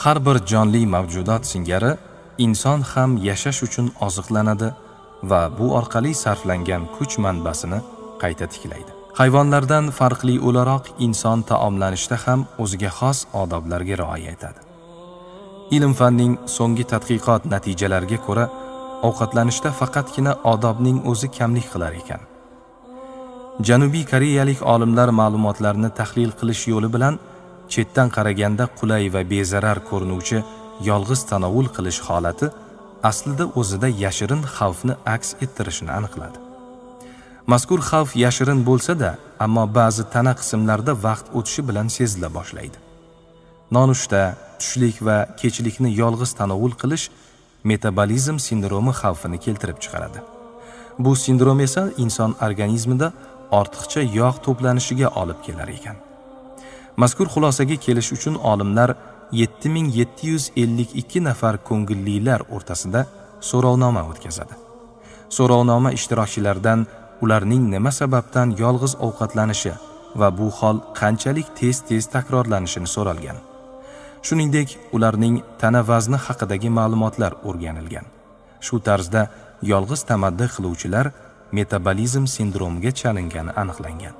Har bir jonli mavjudot singari inson ham yashash uchun oziqlanadi va bu orqali sarflangan kuch manbasini qayta tiklaydi. Hayvonlardan farqli o'laroq inson taomlanishda ham o'ziga xos odoblarga rioya etadi. Ilm-fanning so'nggi tadqiqot natijalariga ko'ra, ovqatlanishda faqatgina odobning o'zi kamlik qilar ekan. Janubiy koreyalik olimlar ma'lumotlarni tahlil qilish yo'li bilan chetdan qaraganda qulay va bezarar ko'rinuvchi yolg'iz tanovul qilish holati aslida o'zida yashirin xavfni aks ettirishini aniqladi. Mazkur xavf yashirin bo'lsa-da, ammo ba'zi tana qismlarida vaqt o'tishi bilan sezila boshlaydi. Nonushta, tushlik va kechlikni yolg'iz tanovul qilish metabolizm sindromi xavfini keltirib chiqaradi. Bu sindrom esa inson organizmida ortiqcha yog' to'planishiga olib kelar ekan. Mazkur xulosaga kelish uchun olimlar 7752 nafar ko'ngillilar o'rtasida so'rovnoma o'tkazadi. So'rovnoma ishtirokchilaridan ularning nima sababdan yolg'iz ovqatlanishi va bu hol qanchalik tez-tez takrorlanishini so'ralgan. Shuningdek, ularning tana vazni haqidagi ma'lumotlar o'rganilgan. Shu tarzda yolg'iz tamaddi qiluvchilar metabolizm sindromiga chalingani aniqlangan.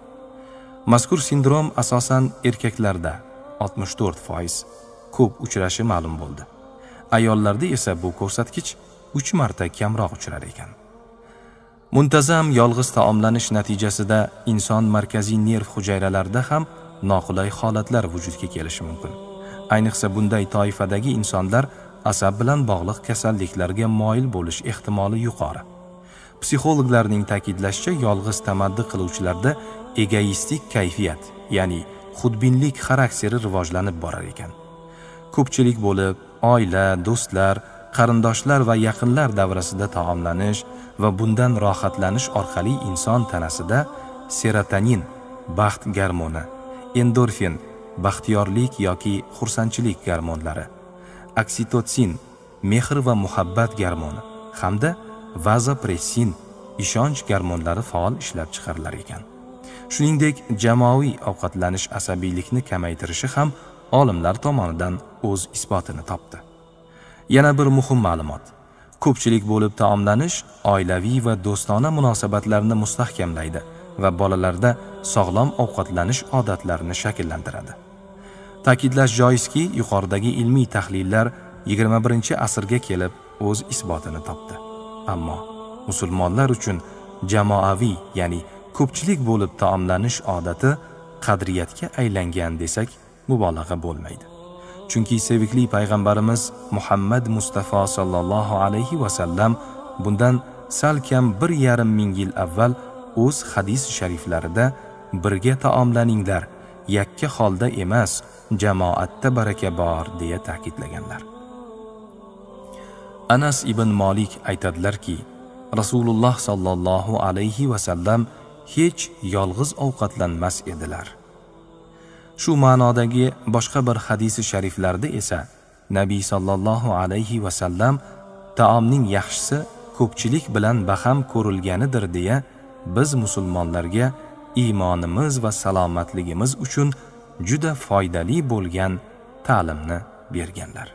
Mazkur sindrom asosan erkaklarda 64% ko'p uchrashi ma'lum bo'ldi. Ayollarda esa bu ko'rsatkich 3 marta kamroq uchrar ekan. Muntazam yolg'iz taomlanish natijasida inson markaziy nerv hujayralarida ham noqulay holatlar vujudga kelishi mumkin. Ayniqsa bunday toifadagi insonlar asab bilan bog'liq kasalliklarga moyil bo'lish ehtimoli yuqori. Psixologlarning ta'kidlashicha, yolg'iz tamaddi qiluvchilarda egoistik kayfiyat, ya'ni xudbinlik xarakteri rivojlanib borar ekan. Ko'pchilik bo'lib, oila, do'stlar, qarindoshlar va yaqinlar davrasida taomlanish va bundan rohatlanish orqali inson tanasida serotonin, baxt gormoni, endorfin, baxtiyorlik yoki xursandchilik gormonlari, oksitotsin, mehr va muhabbat gormoni hamda vazopressin, ishonch gormonlari faol ishlab chiqarilar ekan. Shuningdek, jamoaviy ovqatlanish asabiylikni kamaytirishi ham olimlar tomonidan o'z isbotini topdi. Yana bir muhim ma'lumot. Ko'pchilik bo'lib taomlanish oilaviy va do'stona munosabatlarni mustahkamlaydi va bolalarda sog'lom ovqatlanish odatlarini shakllantiradi. Ta'kidlash joizki, yuqoridagi ilmiy tahlillar 21-asrga kelib o'z isbotini topdi. Ammo musulmonlar uchun jamoaviy, ya'ni ko'pchilik bo'lib taomlanish odati qadriyatga aylangan desak mubolag'a bo'lmaydi. Chunki sevikli payg'ambarimiz Muhammad Mustafa sallallohu alayhi va sallam bundan salkam 1,5 ming yil avval o'z hadis shariflarida birga taomlaninglar, yakka holda emas, jamoatda baraka bor deya ta'kidlaganlar. Anas ibn Malik aytadilarki, Rasululloh sallallohu alayhi va sallam hech yolg'iz ovqatlanmas edilar. Shu ma'nodagi boshqa bir hadisi shariflarda esa Nabiy sallallohu alayhi va sallam taomning yaxshisi ko'pchilik bilan baham ko'rilganidir deya biz musulmonlarga iymonimiz va salomatligimiz uchun juda foydali bo'lgan ta'limni berganlar.